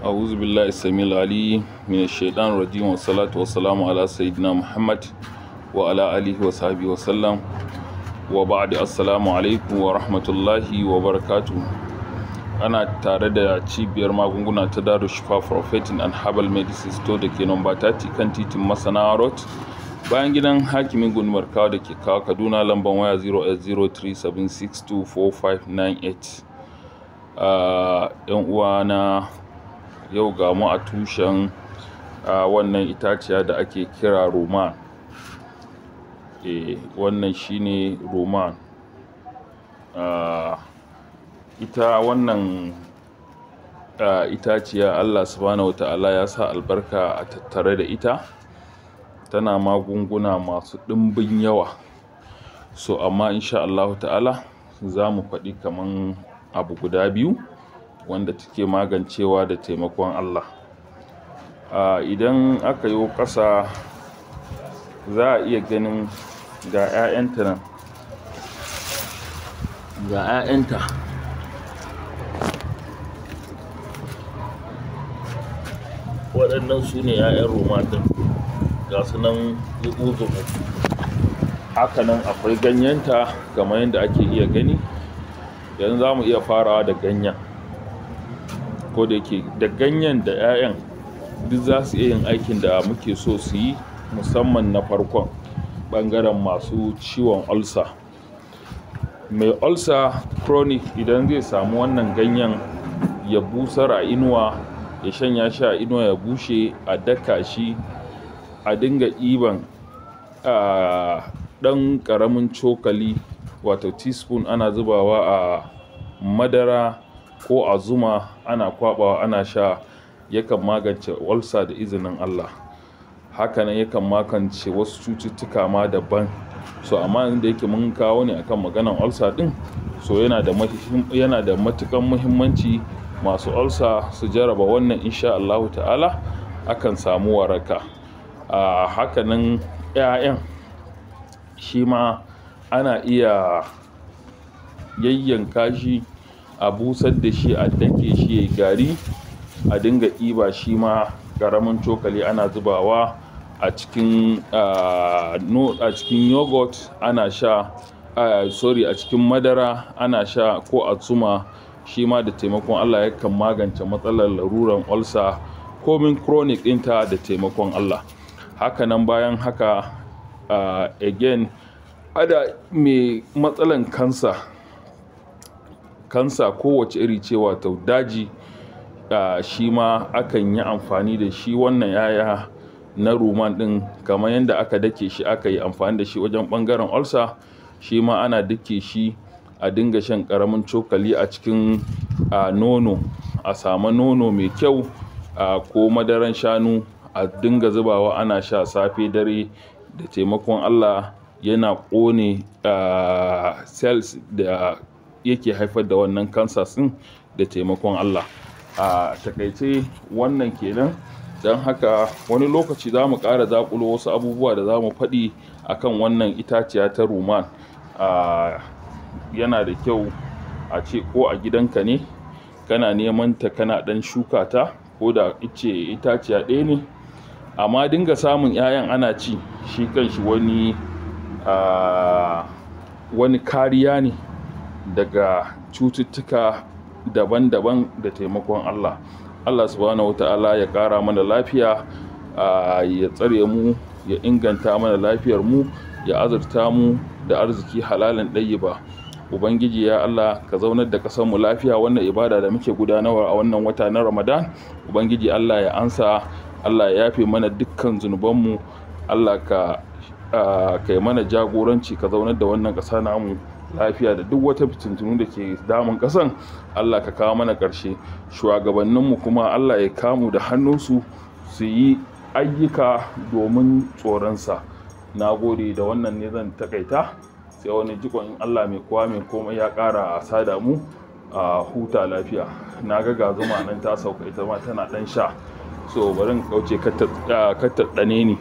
أعوذ بالله السميع العليم من الشيطان الرجيم، والصلاة والسلام على سيدنا محمد وعلى آله وصحبه وسلم، وبعد. السلام عليكم ورحمة الله وبركاته. Ana tare da cibiyar magunguna ta Daru Shifa Prophetic and Herbal Medicine Store da ke nomba 30 kan titin Masana Road, bayan gidan hakimin gundumar Kawo da ke Kawo, Kaduna. Lamban waya 08037624598. Yan uwana, yau ga mu a tushen wannan itaciya da ake kira roman. Wannan shine roman. Ita wannan itaciya, Allah Subhanahu Wata'ala ya sa albarka a tattare da ita. Tana magunguna masu ɗimbin yawa. So amma insha Allahu ta'ala za mu faɗi kaman abu guda biyu wanda take magancewa da taimakon Allah. Idan aka yo ƙasa, za a iya ganin ga 'ya'yanta nan, ga 'ya'yanta. Waɗannan su ne 'ya'yan roman ɗin, ga su nan zuɓu-zuɓu. Haka nan akwai ganyenta kamar yadda ake iya gani. Yanzu za mu iya farawa da ganyen. Ko da yake da ganyen da 'ya'yan duk za su iya yin aikin da muke so su yi, musamman na farkon, ɓangaren masu ciwon ulcer. Mai ulcer chronic, idan zai samu wannan ganyen ya busar a inuwa, ya shanya shi a inuwa ya bushe, a daka shi, a dinga ɗiban ɗan ƙaramin cokali, wato teaspoon, ana zubawa a madara ko a zuma, ana kwaɓawa ana sha, yakan magance ulcer da izinin Allah. Haka nan yakan magance wasu cututtuka ma daban. So amma yanzu da yake mun kawo ne akan maganan ulcer ɗin, so yana da matuƙan muhimmanci masu ulcer su jarraba wannan. Insha Allahu ta'ala akan samu waraka. Haka nan 'ya'yan shi ma ana iya yayyanka shi, a busar da shi, a dake shi yayi gari, a dinga ɗiba shi ma ƙaramin cokali ana zubawa a cikin no a cikin yogurt ana sha, sorry, a cikin madara ana sha ko a zuma, shi ma da taimakon Allah yakan magance matsalar laruran ulcer, komin chronic ɗinta, da taimakon Allah. Haka nan bayan haka, again, ada mai matsalan cancer, cancer kowace iri ce, wato daji, shi ma akan yi amfani da shi wannan 'ya'ya na roman ɗin. Kamar yadda aka dake shi aka yi amfani da shi wajen ɓangaren ulcer, shi ma ana dake shi a dinga shan ƙaramin cokali a cikin nono. A samu nono mai kyau ko madaran shanu, a dinga zubawa ana sha safe, dare, da taimakon Allah yana ƙone cells da yake haifar da wannan cancers ɗin, da taimakon Allah. A taƙaice wannan kenan. Don haka wani lokaci za mu ƙara zaƙulo wasu abubuwa da za mu faɗi akan wannan itaciya ta roman. Yana da kyau a ce ko a gidanka ne kana neman ta, kana ɗan shuka ta, ko da ice itaciya ɗaya ne, amma dinga samun 'ya'yan ana ci, shi kanshi wani kariya ne daga cututtuka daban daban, da taimakon Allah. Allah Subhanahu Wata'ala ya ƙara mana lafiya, ya tsare mu, ya inganta mana lafiyar mu, ya azurta mu da arziki halalin ɗayyiba. Ubangiji ya Allah, ka zaunar da ƙasar mu lafiya. Wannan ibada da muke gudanarwa a wannan wata na Ramadan, Ubangiji Allah ya amsa, Allah ya yafe mana dukkan zunubanmu. Allah ka yi mana jagoranci, ka zaunar da wannan ƙasa namu lafiya, da duk wata fitintunu da ke damun ƙasan, Allah ka kawo mana ƙarshe. Shugabanninmu kuma Allah ya kamu da hannunsu su yi ayyuka domin tsoronsa. Na gode, da wannan ne zan takaita, sai wani jikon in Allah mai kowa mai komai ya ƙara sada mu. A huta lafiya. Na ga zuma nan ta sauka, ita ma tana ɗan sha, so bari in kauce kar ta ɗane ni.